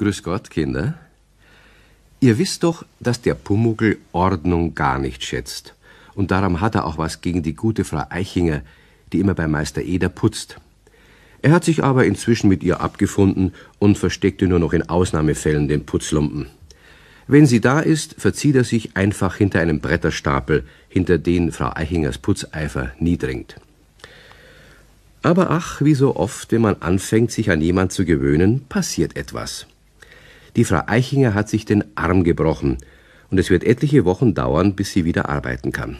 Grüß Gott, Kinder. Ihr wisst doch, dass der Pumuckl Ordnung gar nicht schätzt. Und darum hat er auch was gegen die gute Frau Eichinger, die immer bei Meister Eder putzt. Er hat sich aber inzwischen mit ihr abgefunden und versteckte nur noch in Ausnahmefällen den Putzlumpen. Wenn sie da ist, verzieht er sich einfach hinter einem Bretterstapel, hinter den Frau Eichingers Putzeifer nie dringt. Aber ach, wie so oft, wenn man anfängt, sich an jemand zu gewöhnen, passiert etwas. Die Frau Eichinger hat sich den Arm gebrochen und es wird etliche Wochen dauern, bis sie wieder arbeiten kann.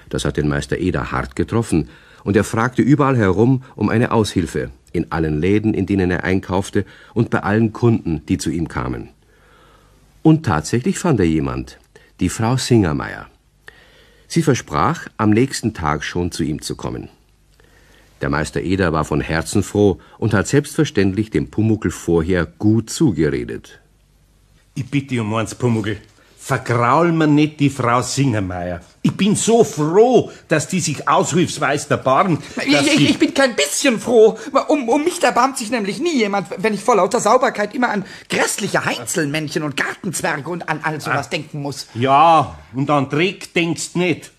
Das hat den Meister Eder hart getroffen und er fragte überall herum um eine Aushilfe, in allen Läden, in denen er einkaufte und bei allen Kunden, die zu ihm kamen. Und tatsächlich fand er jemand, die Frau Singermeier. Sie versprach, am nächsten Tag schon zu ihm zu kommen. Der Meister Eder war von Herzen froh und hat selbstverständlich dem Pumuckl vorher gut zugeredet. Ich bitte um eins, Pumuckl. Vergraul mir nicht die Frau Singermeier. Ich bin so froh, dass die sich aushilfsweise erbarmt. Ich bin kein bisschen froh. Um mich erbarmt sich nämlich nie jemand, wenn ich vor lauter Sauberkeit immer an grässliche Heinzelmännchen und Gartenzwerge und an all sowas denken muss. Ja, und an Dreck denkst nicht.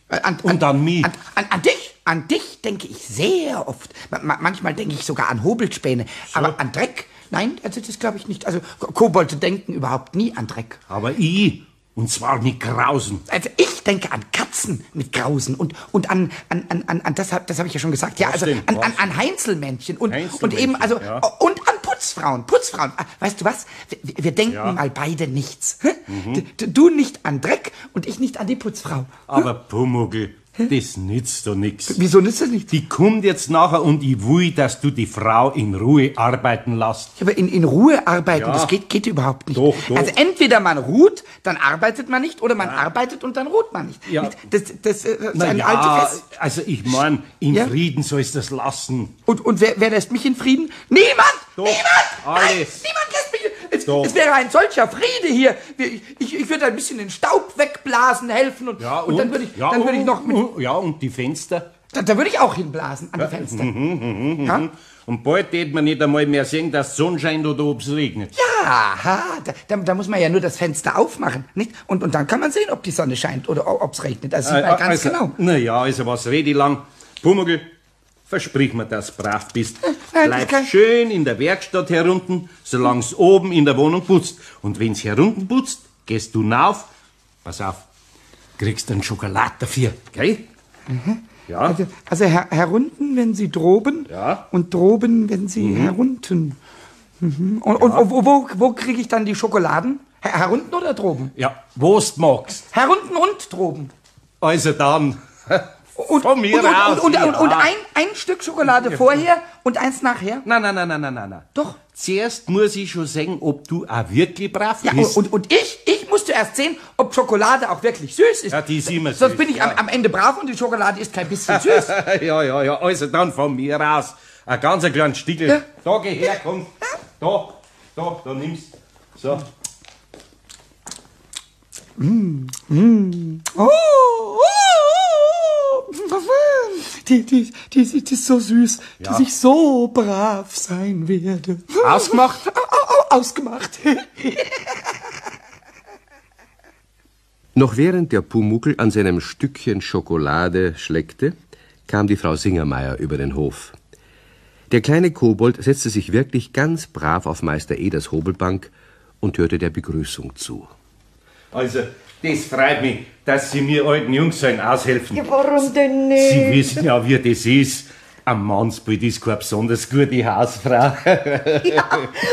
Und an mich. An dich? An dich denke ich sehr oft. Manchmal denke ich sogar an Hobelspäne. So. Aber an Dreck? Nein, also das glaube ich nicht. Also Kobolde denken überhaupt nie an Dreck. Aber ich... Und zwar mit Grausen. Also ich denke an Katzen mit Grausen und an das habe ich ja schon gesagt. Ja, also an Heinzelmännchen und eben also ja. Und an Putzfrauen. Putzfrauen. Weißt du was? Wir denken mal beide nichts. Mhm. Du nicht an Dreck und ich nicht an die Putzfrau. Aber Pumuckl, das nützt doch nix. Wieso nützt das nichts? Die kommt jetzt nachher und ich will, dass du die Frau in Ruhe arbeiten lässt. Aber in Ruhe arbeiten, ja. Das geht überhaupt nicht. Doch, doch. Also entweder man ruht, dann arbeitet man nicht, oder man arbeitet und dann ruht man nicht. Ja. Das ist ein ja, altes... Also ich mein, in Frieden sollst du das lassen. Und wer lässt mich in Frieden? Niemand! Doch, niemand! Alles. Nein, niemand lässt mich... Es wäre ein solcher Friede hier. Ich würde ein bisschen den Staub wegblasen helfen und, ja, und dann würde ich, dann würde ich noch mit, ja, und die Fenster? Da würde ich auch hinblasen an die Fenster. Ja? Und bald tät man nicht einmal mehr sehen, dass die Sonne scheint oder ob's regnet. Ja, da muss man ja nur das Fenster aufmachen, nicht? Und dann kann man sehen, ob die Sonne scheint oder ob's regnet. Das sieht man ganz also, genau. Na ja, also was rede ich lang? Pumuckl, versprich mir, dass du brav bist. Nein, Bleib schön in der Werkstatt herunten, solang's oben in der Wohnung putzt. Und wenn's herunten putzt, gehst du nauf. Pass auf, kriegst einen Schokolade dafür, gell? Mhm. Ja. Also herunten, wenn sie droben, ja. Und droben, wenn sie herunten. Mhm. Und wo krieg ich dann die Schokoladen? Herunten oder droben? Ja, wo's magst. Herunten und droben. Also dann. Und, von mir aus. Und ein Stück Schokolade vorher und eins nachher? Nein, nein, nein, nein, nein, nein. Doch. Zuerst muss ich schon sehen, ob du auch wirklich brav bist. Und ich muss zuerst sehen, ob Schokolade auch wirklich süß ist. Ja, die ist immer süß. Sonst bin ich am Ende brav und die Schokolade ist kein bisschen süß. Ja, ja, ja. Also dann von mir aus. Ein ganz kleines Stickel. Ja. Da, geh her, komm. Da, da nimmst. So. Mm. Mm. Oh, oh, oh. Die ist so süß, ja. Dass ich so brav sein werde. Ausgemacht? Ausgemacht. Noch während der Pumuckl an seinem Stückchen Schokolade schleckte, kam die Frau Singermeier über den Hof. Der kleine Kobold setzte sich wirklich ganz brav auf Meister Eders Hobelbank und hörte der Begrüßung zu. Also, das freut mich, dass Sie mir alten Jungs sollen aushelfen. Ja, warum denn nicht? Sie wissen ja, wie das ist. Am Mannsbild ist keine besonders gute Hausfrau. Ja,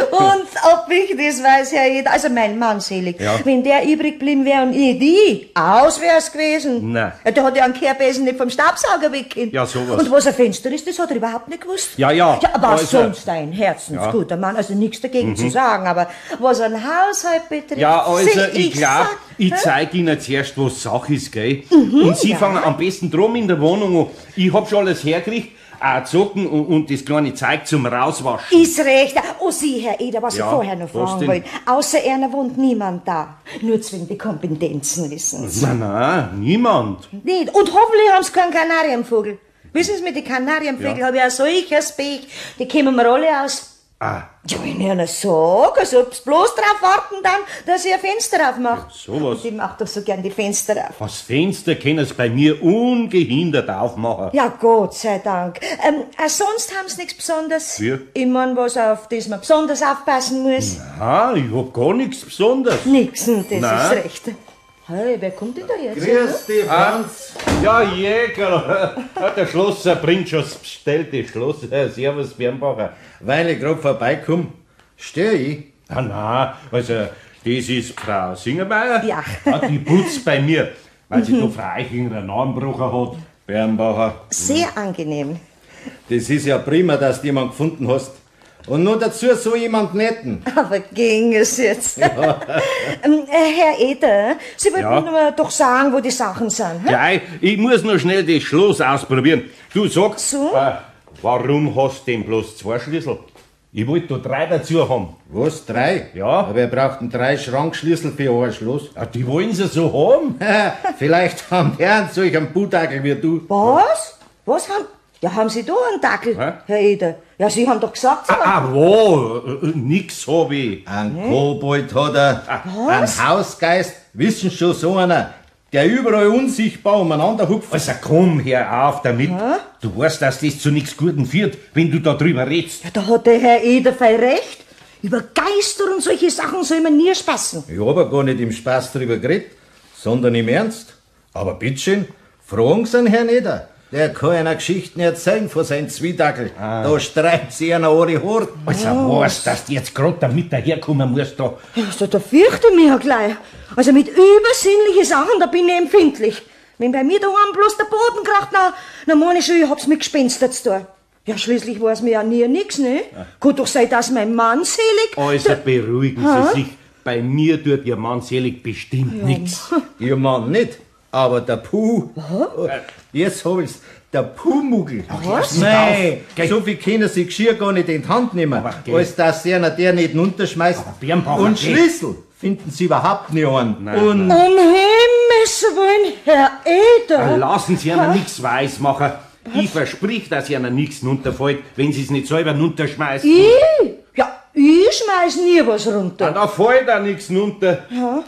und ob ich das weiß ja jeder. Also mein Mann selig. Ja. Wenn der übrig geblieben wäre und ich die, aus wär's gewesen. Nein. Ja, der hat ja einen Kehrbesen nicht vom Staubsauger weggekannt. Ja, sowas. Und was ein Fenster ist, das hat er überhaupt nicht gewusst. Ja, ja. Ja, aber also, sonst ein herzensguter Mann. Also nichts dagegen zu sagen, aber was einen Haushalt betrifft. Ja, also ich glaub, ich Hä? zeig Ihnen zuerst, was Sache ist, gell? Mhm, und Sie ja. fangen am besten drum in der Wohnung an. Ich hab schon alles hergekriegt. Auch Zocken und das kleine Zeug zum Rauswaschen. Ist recht. Oh, Sie, Herr Eder, was Ja, ich vorher noch was fragen denn? wollte. Außer einer wohnt niemand da. Nur zwingen die Kompetenzen, wissen Sie. Nein, nein, niemand. Nicht. Und hoffentlich haben Sie keinen Kanarienvogel. Wissen Sie, mit den Kanarienvögeln Ja. habe ich auch solches Pech. Die kommen mir alle aus. Ah. Ja, wenn ich einer sag, als ob's bloß drauf warten dann, dass ich ein Fenster aufmache. Ja, sowas. Und ich mach doch so gern die Fenster auf. Das Fenster können Sie bei mir ungehindert aufmachen. Ja, Gott sei Dank. Sonst haben's nichts Besonderes. Wie? Ich mein, was auf das man besonders aufpassen muss. Nein, ich hab gar nichts Besonderes. Nix, das Nein. ist recht. Hey, wer kommt denn da jetzt? Grüß dich, Franz. Ja, Jäger. Der Schlosser bringt schon das bestellte Schloss. Servus, Bernbacher. Weil ich grad vorbeikomme, steh ich. Ah, nein, also, das ist Frau Singermeier. Ja. Die putzt bei mir, weil sie da Frau Eichinger einen Namen hat. Bernbacher. Sehr angenehm. Das ist ja prima, dass du jemanden gefunden hast. Und nur dazu so jemand netten. Aber ging es jetzt? Ja. Herr Eder, Sie wollten Ja? mir doch sagen, wo die Sachen sind. Hä? Gleich, ich muss noch schnell das Schloss ausprobieren. Du sag, So? Warum hast du denn bloß 2 Schlüssel? Ich wollte da 3 dazu haben. Was, 3? Ja. Aber wir brauchten 3 Schrankschlüssel für ein Schloss. Ja, die wollen sie so haben. Vielleicht haben die einen solch einen Budackel wie du. Was? Was haben... Ja, haben Sie da einen Dackel, Hä? Herr Eder? Ja, Sie haben doch gesagt... Sie Wo? Nix hab ich. Ein Kobold hat er, ein Hausgeist, wissen schon so einer, der überall unsichtbar umeinander hupft. Also komm, hör auf damit. Hä? Du weißt, dass das zu nichts Gutem führt, wenn du da drüber redst. Ja, da hat der Herr Eder fein recht. Über Geister und solche Sachen soll man nie spaßen. Ich hab aber gar nicht im Spaß drüber geredet, sondern im Ernst. Aber bitteschön, fragen Sie den Herrn Eder. Der kann einer Geschichten erzählen von seinem Zwiedackel. Da streibt sich einer alle Haare. Also weißt, dass du jetzt grad damit daherkommen musst da. Ja, also, da fürchte ich mich ja gleich. Also mit übersinnlichen Sachen, da bin ich empfindlich. Wenn bei mir daheim bloß der Boden kracht, na meine ich schon, ich hab's mit Gespenster zu tun. Ja, schließlich weiß mir ja nie nix, ne? Gut doch sei das mein Mann selig. Also beruhigen Hä? Sie sich. Bei mir tut Ihr Mann selig bestimmt Ja. nix. Ihr Mann nicht, aber der Puh. Jetzt hab ich's. Der Pumuckl. Was? Nein, Gell. so viel können sie Geschirr gar nicht in die Hand nehmen, gell. als dass einer der nicht runterschmeißt. Birnbacher, Und gell. Schlüssel finden sie überhaupt nicht einen. Nein, Und Um Himmels Willen, Herr Eder. Lassen Sie einer nix weiß machen. Ich versprich, dass Ihnen nichts runterfällt, wenn Sie es nicht selber runterschmeißen. Ich? Ja, ich schmeiß nie was runter. Ah, da fällt auch nichts runter.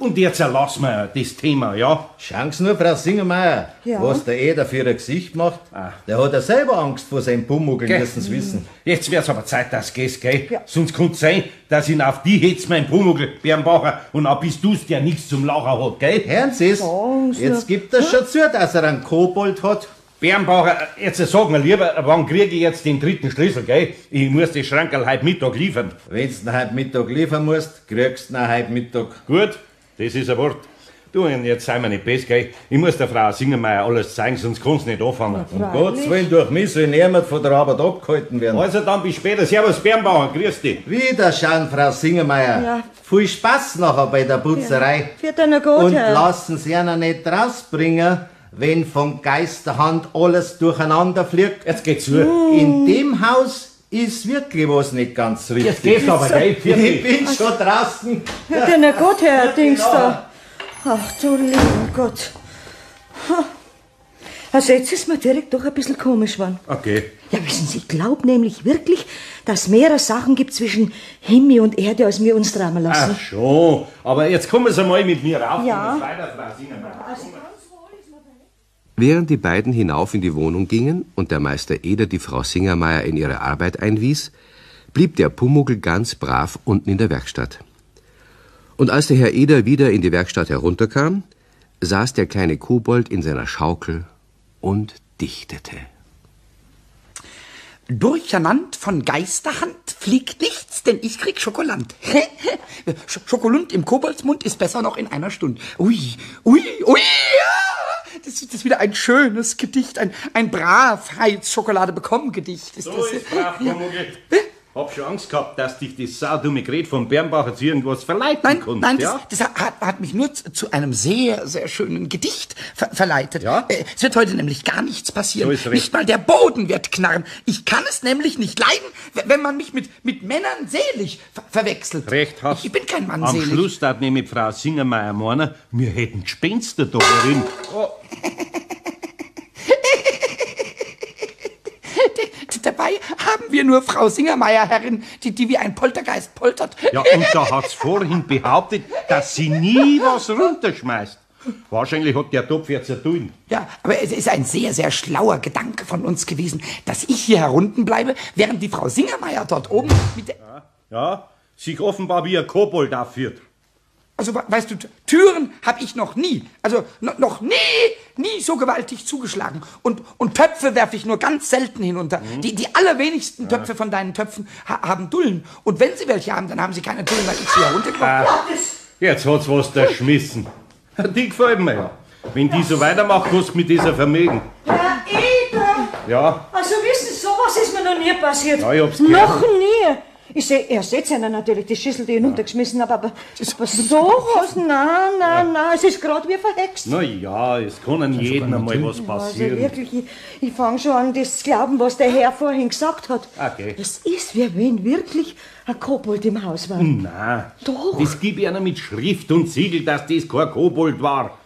Und jetzt erlassen wir das Thema, ja? Schauen Sie nur, Frau Singermeier, Ja. was der Eder für ein Gesicht macht. Der hat ja selber Angst vor seinem Pumuckl, Gell. müssen Sie wissen. Jetzt wär's aber Zeit, dass du gehst, gell? Ja. Sonst kann's sein, dass ich auf die hetz, mein Pumuckl, Bernbacher, und dann bist du's, der nichts zum Lachen hat, gell? Hören Sie's, Sagen Sie jetzt gibt er schon zu, dass er einen Kobold hat. Bernbacher, jetzt sag mir lieber, wann krieg ich jetzt den dritten Schlüssel, gell? Ich muss das Schrankerl heute Mittag liefern. Wenn du ihn heute Mittag liefern musst, kriegst du ihn auch heute Mittag. Gut, das ist ein Wort. Du, und jetzt sei mir nicht böse, gell? Ich muss der Frau Singermeier alles zeigen, sonst kann's nicht anfangen. Um Gottes Willen, durch mich soll niemand von der Arbeit abgehalten werden. Also dann bis später. Servus, Bernbauer, grüß dich. Wiederschauen, Frau Singermeier. Ja. Viel Spaß nachher bei der Putzerei. Für deine gut, Und Herr. lassen Sie einer nicht rausbringen, wenn von Geisterhand alles durcheinander fliegt. Jetzt geht's zu. In dem Haus ist wirklich was nicht ganz richtig. Jetzt geht's aber, gell? Pfiat Ich dich. bin schon draußen. Für deine gut, Herr Dings da. Ach du lieber Gott. Also jetzt ist mir direkt doch ein bisschen komisch geworden. Okay. Ja, wissen Sie, ich glaub nämlich wirklich, dass mehrere Sachen gibt zwischen Himmel und Erde, als wir uns träumen lassen. Ach schon, aber jetzt kommen Sie mal mit mir rauf. Ja. Ich muss weiter, Frau Singermeier. Während die beiden hinauf in die Wohnung gingen und der Meister Eder die Frau Singermeier in ihre Arbeit einwies, blieb der Pumuckl ganz brav unten in der Werkstatt. Und als der Herr Eder wieder in die Werkstatt herunterkam, saß der kleine Kobold in seiner Schaukel und dichtete. Durcheinander von Geisterhand fliegt nichts, denn ich krieg Schokoland. Schokolund im Koboldsmund ist besser noch in einer Stunde. Ui, ui, ui, ja! Das ist wieder ein schönes Gedicht, ein Bravheitsschokolade bekommen Gedicht. Ist So das. ist brav, Pumuckl. Hab schon Angst gehabt, dass dich das saudumme Gerät von Bernbacher zu irgendwas verleiten Nein, konnte. nein, ja? das hat mich nur zu einem sehr, sehr schönen Gedicht verleitet. Ja? Es wird heute nämlich gar nichts passieren. So ist recht. Nicht mal der Boden wird knarren. Ich kann es nämlich nicht leiden, wenn man mich mit Männern selig verwechselt. Recht hast. Ich bin kein Mann Am selig. Schluss darf nämlich Frau Singermeier meinen, wir hätten Gespenster da drin. Oh. Der Dabei haben wir nur Frau Singermeier herin, die wie ein Poltergeist poltert. Ja, und da hat's vorhin behauptet, dass sie nie was runterschmeißt. Wahrscheinlich hat der Topf jetzt zu. Ja, aber es ist ein sehr, sehr schlauer Gedanke von uns gewesen, dass ich hier herunten bleibe, während die Frau Singermeier dort oben mit der... Ja, sich offenbar wie ein Kobold aufführt. Also, weißt du, Türen hab ich noch nie, also noch nie so gewaltig zugeschlagen. Und Töpfe werfe ich nur ganz selten hinunter. Mhm. Die allerwenigsten Töpfe von deinen Töpfen haben Dullen. Und wenn sie welche haben, dann haben sie keine Dullen, weil ich sie heruntergeworfen habe. Jetzt hat's was da geschmissen. Die gefällt mir ja. Wenn die so weitermacht, kostet mit dieser Vermögen. Herr Eder! Ja? Also wissen Sie, sowas ist mir noch nie passiert. Ja, ich hab's gehört. Noch nie! Ich seh, er seht einer natürlich die Schüssel, die ich hinuntergeschmissen habe, aber sowas, nein, es ist gerade wie verhext. Na ja, es kann an jedem einmal was passieren. Also wirklich, ich fange schon an, das zu glauben, was der Herr vorhin gesagt hat. Okay. Es ist, wie wenn wirklich ein Kobold im Haus war. Nein. Doch. Das gibt einer mit Schrift und Siegel, dass das kein Kobold war.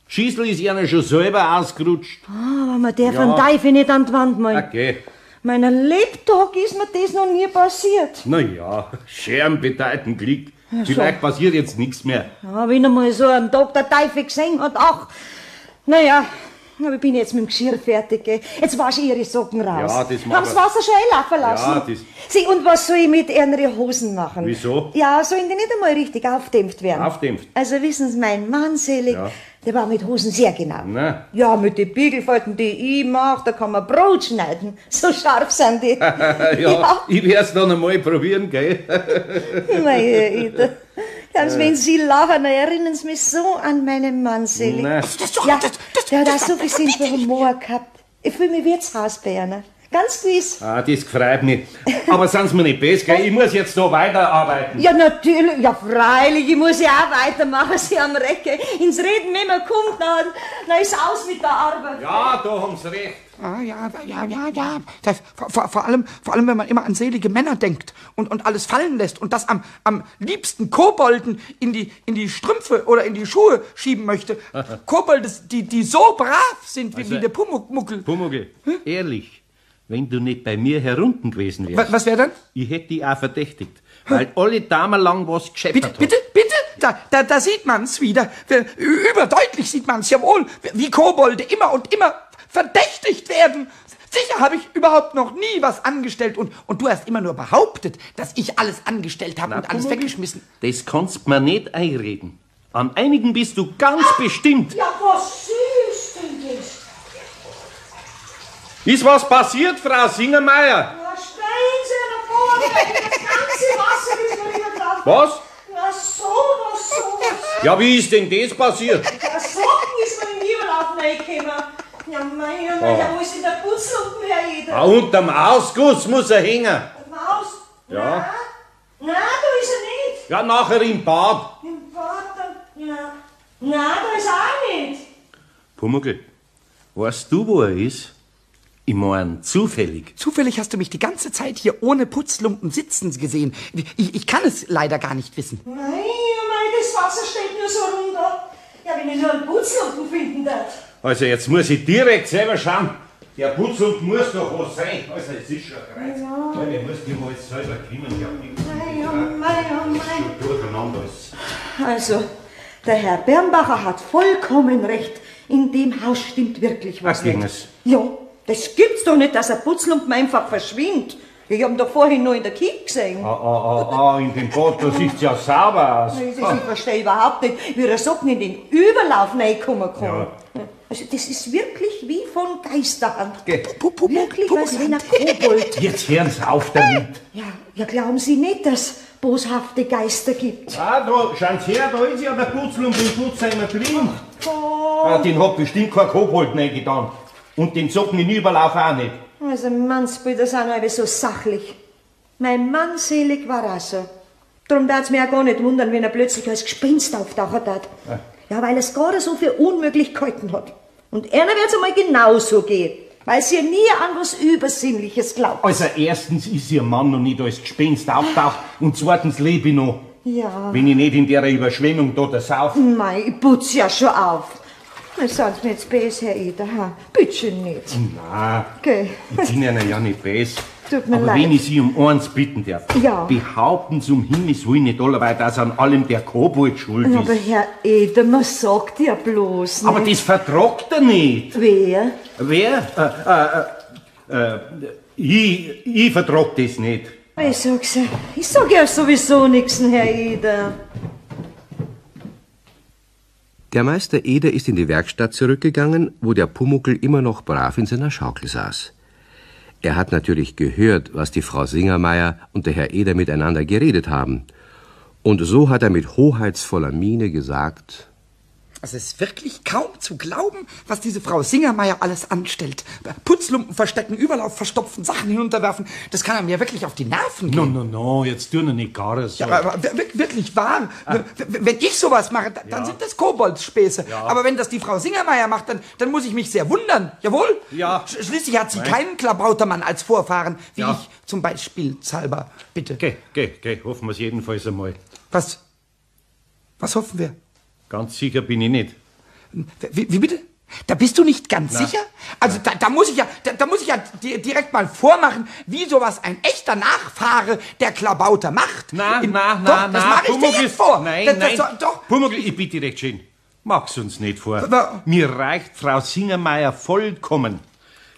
Schüssel ist einer schon selber ausgerutscht. Ah, wenn man der von Teufel nicht an die Wand malt. Okay. Meiner Lebtag ist mir das noch nie passiert. Na ja, Scheren bedeuten Glück. Ja, vielleicht passiert jetzt nichts mehr. Ja, wenn einmal so einen Tag der Teufel gesehen hat, ach. Na ja, aber ich bin jetzt mit dem Geschirr fertig. Gell. Jetzt wasche ich Ihre Socken raus. Ja, das machen. Haben Sie Wasser schon einlaufen lassen? Ja, das... Sie, und was soll ich mit Ihren Hosen machen? Wieso? Ja, sollen die nicht einmal richtig aufdämpft werden? Aufdämpft? Also wissen Sie, mein Mann selig, ja. Der war mit Hosen sehr genau. Nein. Ja, mit den Biegelfalten, die ich mache, da kann man Brot schneiden. So scharf sind die. Ja, ich werd's dann einmal probieren, gell? Mei, Ida. Ganz, wenn Sie lachen, dann erinnern Sie mich so an meinen Mann selig. Nein. Ja, der hat auch so viel Sinn für Humor gehabt. Ich fühle mich wie zu Hause bei einer. Ganz gewiss. Ah, das freut mich. Aber sind Sie mir nicht böse, gell? Ich muss jetzt da weiterarbeiten. Ja, natürlich. Ja, freilich. Ich muss ja auch weitermachen. Sie haben recht, gell? Ins Reden, wenn man kommt, dann ist aus mit der Arbeit. Ja, da haben Sie recht. Ah, ja. Das, vor allem, wenn man immer an selige Männer denkt und alles fallen lässt und das am liebsten Kobolden in die Strümpfe oder in die Schuhe schieben möchte. Kobolde, die so brav sind wie, also, wie der Pumuckl. Pumuckl, ehrlich. Wenn du nicht bei mir herunten gewesen wärst. Was wäre dann? Ich hätte dich auch verdächtigt, weil alle Damen lang was gescheppert hat. Bitte? Da sieht man's wieder. Überdeutlich sieht man's, jawohl, wie Kobolde immer und immer verdächtigt werden. Sicher habe ich überhaupt noch nie was angestellt und du hast immer nur behauptet, dass ich alles angestellt habe und alles weggeschmissen. Das kannst mir nicht einreden. An einigen bist du ganz bestimmt. Ja, was ist denn das? Ist was passiert, Frau Singermeier? Ja, stehen Sie noch vor, das ganze Wasser ist mir wieder drauf. Was? Na, sowas. Ja, wie ist denn das passiert? Der Socken ist mir im Überlauf reingekommen. Ja, mei, ja, wo ist denn der Putzlumpen, Herr Eder? Ah, unterm Ausguss muss er hängen. Aus? Ja. Nein, da ist er nicht. Ja, nachher im Bad. Im Bad, dann, ja. Nein, da ist er auch nicht. Pumuckl, weißt du, wo er ist? Ich mein, zufällig. Zufällig hast du mich die ganze Zeit hier ohne Putzlumpen sitzen gesehen. Ich kann es leider gar nicht wissen. Nein, das Wasser steht nur so runter. Ja, wenn ich nur einen Putzlumpen finden darf. Also jetzt muss ich direkt selber schauen. Der Putzlumpen muss doch was sein. Also es ist schon ein Kreuz. Ja. Ich muss mich mal selber kümmern. Mei. Schon durcheinander alles. Also, der Herr Bernbacher hat vollkommen recht. In dem Haus stimmt wirklich was nicht. Es? Ja. Das gibt's doch nicht, dass ein Putzlumpen einfach verschwindet. Ich hab ihn doch vorhin noch in der Küche gesehen. In dem Bad, da sieht's ja sauber aus. Ich verstehe überhaupt nicht, wie der Socken in den Überlauf reinkommen kann. Ja. Also das ist wirklich wie von Geisterhand. Wirklich, als wenn ein Kobold. Jetzt hören Sie auf damit. Ja, glauben Sie nicht, dass es boshafte Geister gibt. Ah, da, schauen Sie her, da ist ja der Putzlumpen im Putzeimer drin. Ah, den hat bestimmt kein Kobold reingetan. Und den Socken in Überlauf auch nicht. Also Mannsbilder sind alle so sachlich. Mein Mann selig war auch so. Darum darf's mir auch gar nicht wundern, wenn er plötzlich als Gespenst auftauchen darf. Ja, weil es gar so für Unmöglichkeiten hat. Und einer wird's einmal genauso gehen, weil sie nie an was Übersinnliches glaubt. Also erstens ist ihr Mann noch nicht als Gespenst auftaucht und zweitens lebe ich noch. Ja. Wenn ich nicht in der Überschwemmung da sauf. Mei, ich putz ja schon auf. Seien Sie mir jetzt böse, Herr Eder, ha? Bitte nicht. Nein, Gell. ich bin Ihnen ja nicht böse. Tut mir Aber leid. wenn ich Sie um eins bitten darf, Ja. behaupten Sie um Himmels Willen nicht allerweil, dass an allem der Kobold schuld Aber ist. Herr Eder, man sagt ja bloß nicht. Aber das vertragt er nicht. Wer? Wer? Ich vertrag das nicht. Ich sag's ja. Ich sag ja sowieso nichts, Herr Eder. Der Meister Eder ist in die Werkstatt zurückgegangen, wo der Pumuckl immer noch brav in seiner Schaukel saß. Er hat natürlich gehört, was die Frau Singermeier und der Herr Eder miteinander geredet haben. Und so hat er mit hoheitsvoller Miene gesagt: Also es ist wirklich kaum zu glauben, was diese Frau Singermeier alles anstellt. Putzlumpen verstecken, Überlauf verstopfen, Sachen hinunterwerfen. Das kann einem ja wirklich auf die Nerven gehen. No, no, no, jetzt tu noch nicht gar so. Ja, aber wirklich wahr. Wenn ich sowas mache, dann sind das Koboldsspäße. Ja. Aber wenn das die Frau Singermeier macht, dann muss ich mich sehr wundern. Jawohl? Ja. Schließlich hat sie Nein. keinen Klabautermann als Vorfahren, wie Ja. ich zum Beispiel halber. Bitte. Geh, geh, geh, hoffen wir's jedenfalls einmal. Was? Was hoffen wir? Ganz sicher bin ich nicht. Wie bitte? Da bist du nicht ganz Na. sicher? Also da muss ich ja, da muss ich ja direkt mal vormachen, wie sowas ein echter Nachfahre der Klabauter macht. Na, na, Doch, na, das na, mache ich dir Pumuckl. jetzt vor. Nein, das, nein. Doch. Pumuckl, ich bitte recht schön. Mach's uns nicht vor. Mir reicht Frau Singermeier vollkommen.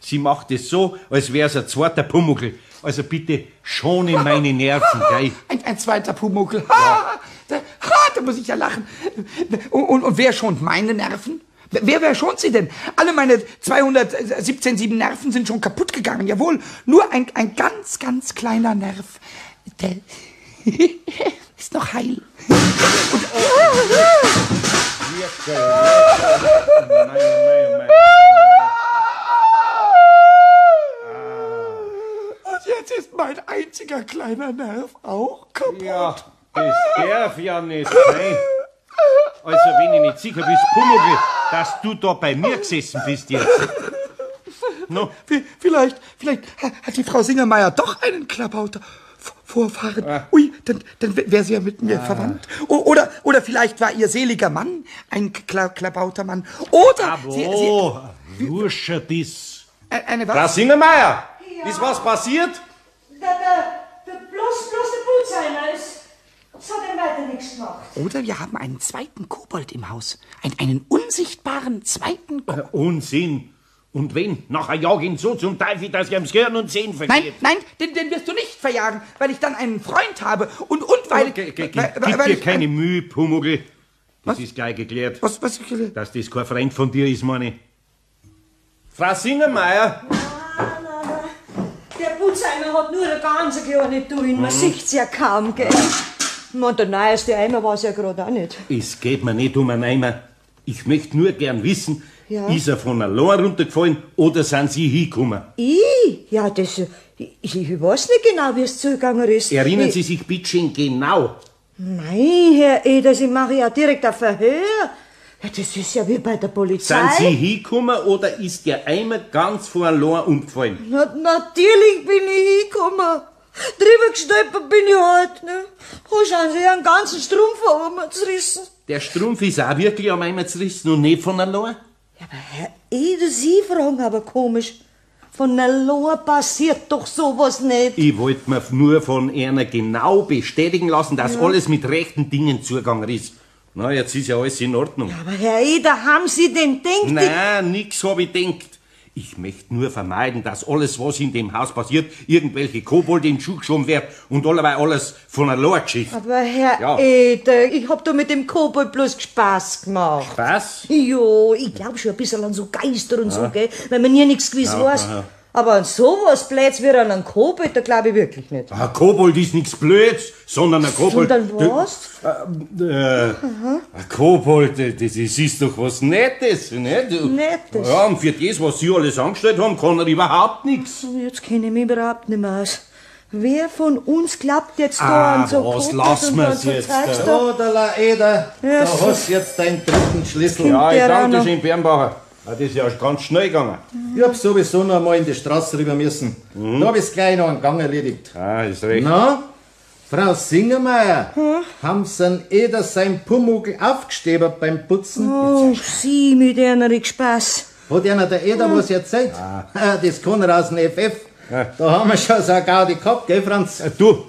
Sie macht es so, als wär's ein zweiter Pumuckl. Also bitte schone meine Nerven, gell? Ein zweiter Pumuckl. Ha, da muss ich ja lachen. Und wer schont meine Nerven? Wer schont sie denn? Alle meine 217,7 Nerven sind schon kaputt gegangen, jawohl. Nur ein ganz, ganz kleiner Nerv, der ist noch heil. Und jetzt ist mein einziger kleiner Nerv auch kaputt. Ja, das darf ja nicht sein. Also, wenn ich nicht sicher bin, Pumuckl, dass du da bei mir gesessen bist jetzt. No. Vielleicht hat die Frau Singermeier doch einen Klabauter Vorfahren. Ui, dann wäre sie ja mit mir verwandt. Oder vielleicht war ihr seliger Mann ein Klabautermann. Oder sie, Wurscher das. Eine was? Frau Singermeier, ist was passiert? Bloß der Putzeiner ist. Es hat ihm weiter nichts gemacht. Oder wir haben einen zweiten Kobold im Haus. Einen unsichtbaren zweiten Kobold. Unsinn. Und wenn? Nachher jag ihn so zum Teufel, dass ich ihm Hören und Sehen vergeht. Nein, nein, den wirst du nicht verjagen, weil ich dann einen Freund habe und weil... Gib weil dir ich keine Mühe, Pumuckl. Das ist gleich geklärt. Was geklärt? Dass das kein Freund von dir ist, meine ich. Frau Singermeier! Nein, nein, nein. Der Putzeimer hat nur eine ganz kleine Tun. Man sieht's ja kaum, gell? Und der neueste Eimer war's ja gerade auch nicht. Es geht mir nicht um einen Eimer. Ich möchte nur gern wissen, Ja. ist er von allein runtergefallen oder sind Sie hingekommen? Ich? Ja, das... Ich weiß nicht genau, wie es zugegangen ist. Erinnern Sie sich bitte schön genau. Nein, Herr Eder, Sie machen ja direkt ein Verhör. Ja, das ist ja wie bei der Polizei. Sind Sie hingekommen oder ist der Eimer ganz von allein umgefallen? Na, natürlich bin ich hingekommen. Drüber gestolpert bin ich halt. Ne? Oh, schauen Sie, einen ganzen Strumpf am Eimer zerrissen. Der Strumpf ist auch wirklich am Eimer zerrissen und nicht von allein? Ja, aber Herr Eder, Sie fragen aber komisch. Von allein passiert doch sowas nicht. Ich wollte mir nur von einer genau bestätigen lassen, dass Ja. alles mit rechten Dingen zugegangen ist. Na, jetzt ist ja alles in Ordnung. Aber Herr Eder, haben Sie denn denkt? Nein, nix hab ich denkt. Ich möchte nur vermeiden, dass alles, was in dem Haus passiert, irgendwelche Kobolde in den Schuh geschoben wird und allerweil alles von allein geschieht. Aber Herr Ja. Eder, ich hab da mit dem Kobold bloß Spaß gemacht. Spaß? Jo, ich glaub schon ein bisschen an so Geister und so, Ja. gell, weil man nie nichts gewiss Ja, weiß. ja. Aber an sowas Blöds wie an einen Kobold, da glaub ich wirklich nicht. Ein Kobold ist nichts Blöds, sondern ein Kobold. Sondern was? Ein Kobold, das ist doch was Nettes, nicht? Nettes. Ja, und für das, was Sie alles angestellt haben, kann er überhaupt nichts. Jetzt kenne ich mich überhaupt nicht mehr aus. Wer von uns glaubt jetzt da Ah, an so was Kobold lassen und an wir's so jetzt, Zeugs da? da? Oh, der La Eder, Ja, da so- hast du jetzt deinen dritten Schlüssel. Ja, ich der auch danke noch. schön, Bernbacher. Ah, das ist ja ganz schnell gegangen. Ich hab sowieso noch einmal in die Straße rüber müssen. Da hab ich's gleich noch einen Gang erledigt. Ah, ist recht. Na, Frau Singermeier, haben Sie den Eder sein Pumuckl aufgestäbert beim Putzen? Oh, Sie mit einer Spaß. Hat einer der Eder was erzählt? Ah. Das kann er aus dem FF. Da haben wir schon so eine Gaudi gehabt, gell, Franz? Du,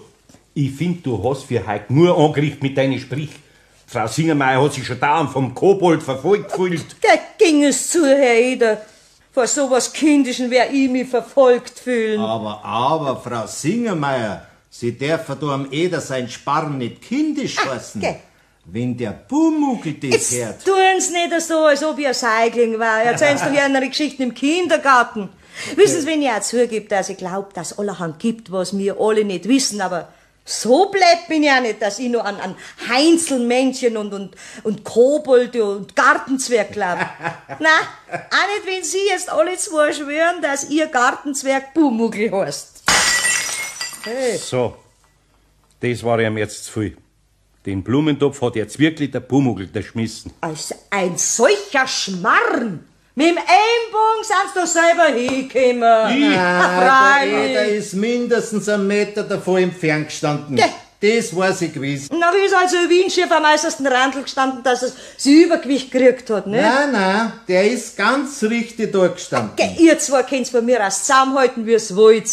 ich find, du hast für heute nur angerichtet mit deinen Sprich. Frau Singermeier hat sich schon dauernd vom Kobold verfolgt gefühlt. Da ging es zu, Herr Eder. Vor sowas Kindischen wär ich mich verfolgt fühlen. Aber, Frau Singermeier, Sie dürfen da am Eder sein Sparren nicht kindisch heißen. Gell. Wenn der Pumuckl das Jetzt hört. tun's nicht so, als ob ich ein Säugling war. Erzählen Sie doch Ihre Geschichten im Kindergarten. Wissen Sie, wenn ich auch zugebe, dass ich glaub, dass allerhand gibt, was wir alle nicht wissen, aber so blöd bin ich auch nicht, dass ich nur an Heinzelmännchen und Kobolde und Gartenzwerg glaub. Na, auch nicht, wenn Sie jetzt alle zwei schwören, dass Ihr Gartenzwerg Pumuckl heißt. Hey. So, das war ihm jetzt zu viel. Den Blumentopf hat jetzt wirklich der Pumuckl geschmissen. Also ein solcher Schmarrn! Mit dem Ellenbogen sind sie doch selber hingekommen. Ah, der Freilich. Eder ist mindestens einen Meter davon entfernt gestanden. Gell. Das weiß ich gewiss. Na, ist also Windschiff am äußersten Randl gestanden, dass es sein Übergewicht gekriegt hat, ne? Nein, nein, der ist ganz richtig da gestanden. Gell, ihr zwei könnt's von mir aus zusammenhalten, wie's wollt.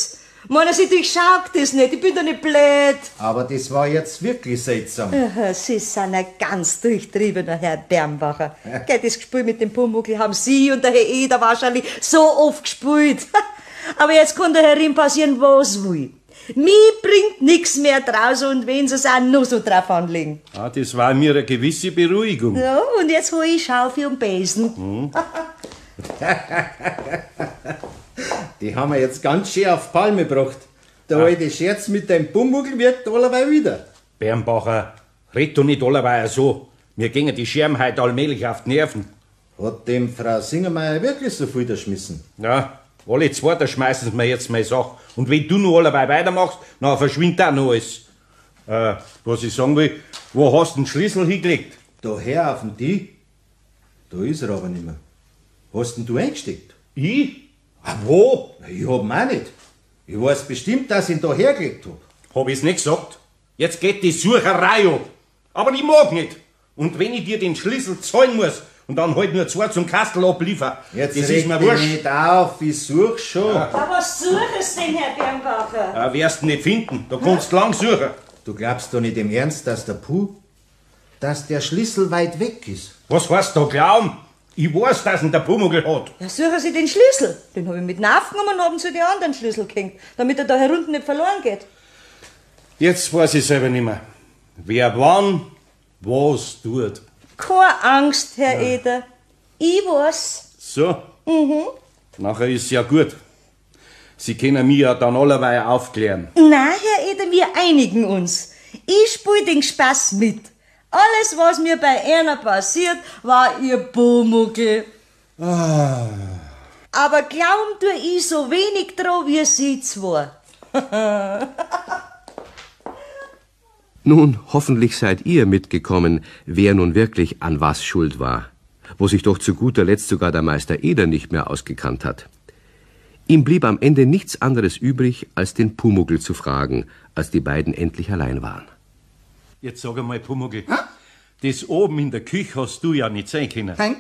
Meiner, Sie durchschaut das nicht, ich bin doch nicht blöd. Aber das war jetzt wirklich seltsam. Aha, Sie sind ein ganz durchtriebener Herr Bernbacher. Gell, das Spiel mit dem Pumuckl haben Sie und der Herr Eder wahrscheinlich so oft gespielt. Aber jetzt kann der Herrin passieren, was will. Mir bringt nix mehr draus und wenn Sie es auch noch so drauf anlegen. Ah, das war mir eine gewisse Beruhigung. Ja, und jetzt hol ich Schaufel und Besen. Die haben wir jetzt ganz schön auf Palme gebracht. Der alte Scherz mit dem Pumuckl wirkt allerweil wieder. Bernbacher, red doch nicht allerweil so. Mir gingen die Scherben heute allmählich auf die Nerven. Hat dem Frau Singermeier wirklich so viel geschmissen? Ja, alle zwei, da schmeißen sie mir jetzt meine Sache. Und wenn du noch allerweil weitermachst, dann verschwindet auch noch alles. Was ich sagen will, wo hast du den Schlüssel hingelegt? Daher auf den Tisch? Da ist er aber nicht mehr. Hast denn du eingesteckt? Ich? Ah, wo? Na, ich hab ihn auch nicht. Ich weiß bestimmt, dass ich ihn da hergelegt hab. Hab ich's nicht gesagt? Jetzt geht die Sucherei ab. Aber ich mag nicht. Und wenn ich dir den Schlüssel zahlen muss und dann halt nur zwei zum Kastel abliefer, Jetzt das reg ist mir dich wurscht. nicht auf, ich such schon. Aber was suchst denn, Herr Bernbacher? Ja, wirst du nicht finden. Da kannst du lang suchen. Du glaubst doch nicht im Ernst, dass der Puh, dass der Schlüssel weit weg ist. Was heißt da glauben? Ich weiß, dass ihn der Pumuckl hat. Ja, suchen Sie den Schlüssel. Den hab ich mit aufgenommen und hab ihn zu den anderen Schlüssel gehängt, damit er da herunten nicht verloren geht. Jetzt weiß ich selber nicht mehr. Wer wann was tut. Keine Angst, Herr Eder. Ich weiß. So. Nachher ist's ja gut. Sie können mich ja dann allerweil aufklären. Nein, Herr Eder, wir einigen uns. Ich spiel den Spaß mit. Alles, was mir bei einer passiert, war ihr Pumuckl. Aber glauben tue ich so wenig dran wie Sie zwei. Nun, hoffentlich seid ihr mitgekommen, wer nun wirklich an was schuld war, wo sich doch zu guter Letzt sogar der Meister Eder nicht mehr ausgekannt hat. Ihm blieb am Ende nichts anderes übrig, als den Pumuckl zu fragen, als die beiden endlich allein waren. Jetzt sag einmal, Pumuckl, das oben in der Küche hast du ja nicht sein können. Nein.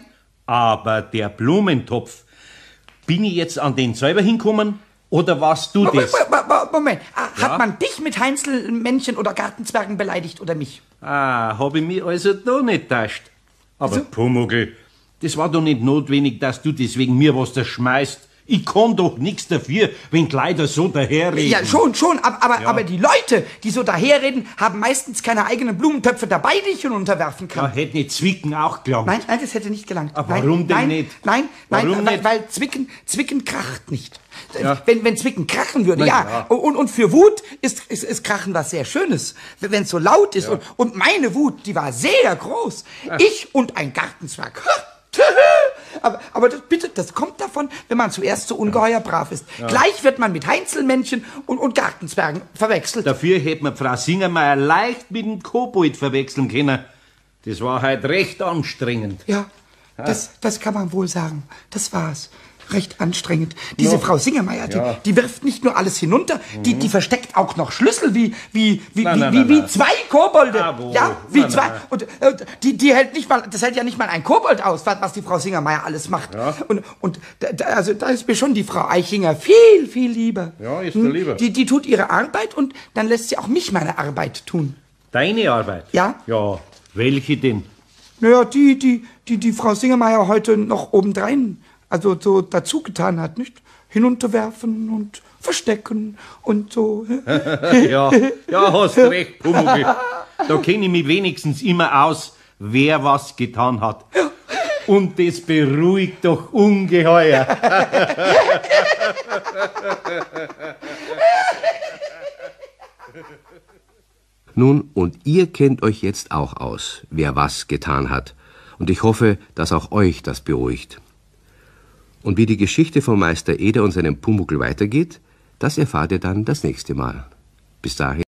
Aber der Blumentopf, bin ich jetzt an den selber hingekommen oder warst du das? Moment, hat man dich mit Heinzelmännchen oder Gartenzwergen beleidigt oder mich? Ah, hab ich mich also da nicht täuscht. Aber Pumuckl, das war doch nicht notwendig, dass du deswegen mir was da schmeißt. Ich kann doch nix dafür, wenn die Leute so daherreden. Ja, schon, schon, aber die Leute, die so daherreden, haben meistens keine eigenen Blumentöpfe dabei, die ich hinunterwerfen kann. Da hätte nicht Zwicken auch gelangt. Nein, nein, das hätte nicht gelangt. Ah, Nein, warum denn nein, nicht? Nein, nein, Warum weil, nicht? weil Zwicken kracht nicht. Ja. Wenn Zwicken krachen würde, Na ja. ja. Und für Wut ist Krachen was sehr Schönes, wenn es so laut ist. Und meine Wut, die war sehr groß. Ich und ein Gartenzwerg. Aber das, bitte, das kommt davon, wenn man zuerst so ungeheuer brav ist. Gleich wird man mit Heinzelmännchen und Gartenzwergen verwechselt. Dafür hätte man Frau Singermeier leicht mit dem Kobold verwechseln können. Das war halt recht anstrengend. Ja, das kann man wohl sagen. Das war's. recht anstrengend. Diese Ja. Frau Singermeier, die, Ja. Mhm. die wirft nicht nur alles hinunter, die versteckt auch noch Schlüssel wie, Na, wie, na, wie, na, wie na. zwei Kobolde. Ah, wo? Ja, wie Na, zwei. na. Und die hält nicht mal, das hält ja nicht mal ein Kobold aus, was die Frau Singermeier alles macht. Ja. Und da, also da ist mir schon die Frau Eichinger viel, viel lieber. Hm? Ja, ist dir lieber. Die tut ihre Arbeit und dann lässt sie auch mich meine Arbeit tun. Deine Arbeit? Ja. Ja, welche denn? Naja, die Frau Singermeier heute noch obendrein, also so dazu getan hat, nicht? Hinunterwerfen und verstecken und so. Ja, ja, hast recht, Pumuckl. Da kenne ich mich wenigstens immer aus, wer was getan hat. Und das beruhigt doch ungeheuer. Nun, und ihr kennt euch jetzt auch aus, wer was getan hat. Und ich hoffe, dass auch euch das beruhigt. Und wie die Geschichte vom Meister Eder und seinem Pumuckl weitergeht, das erfahrt ihr dann das nächste Mal. Bis dahin.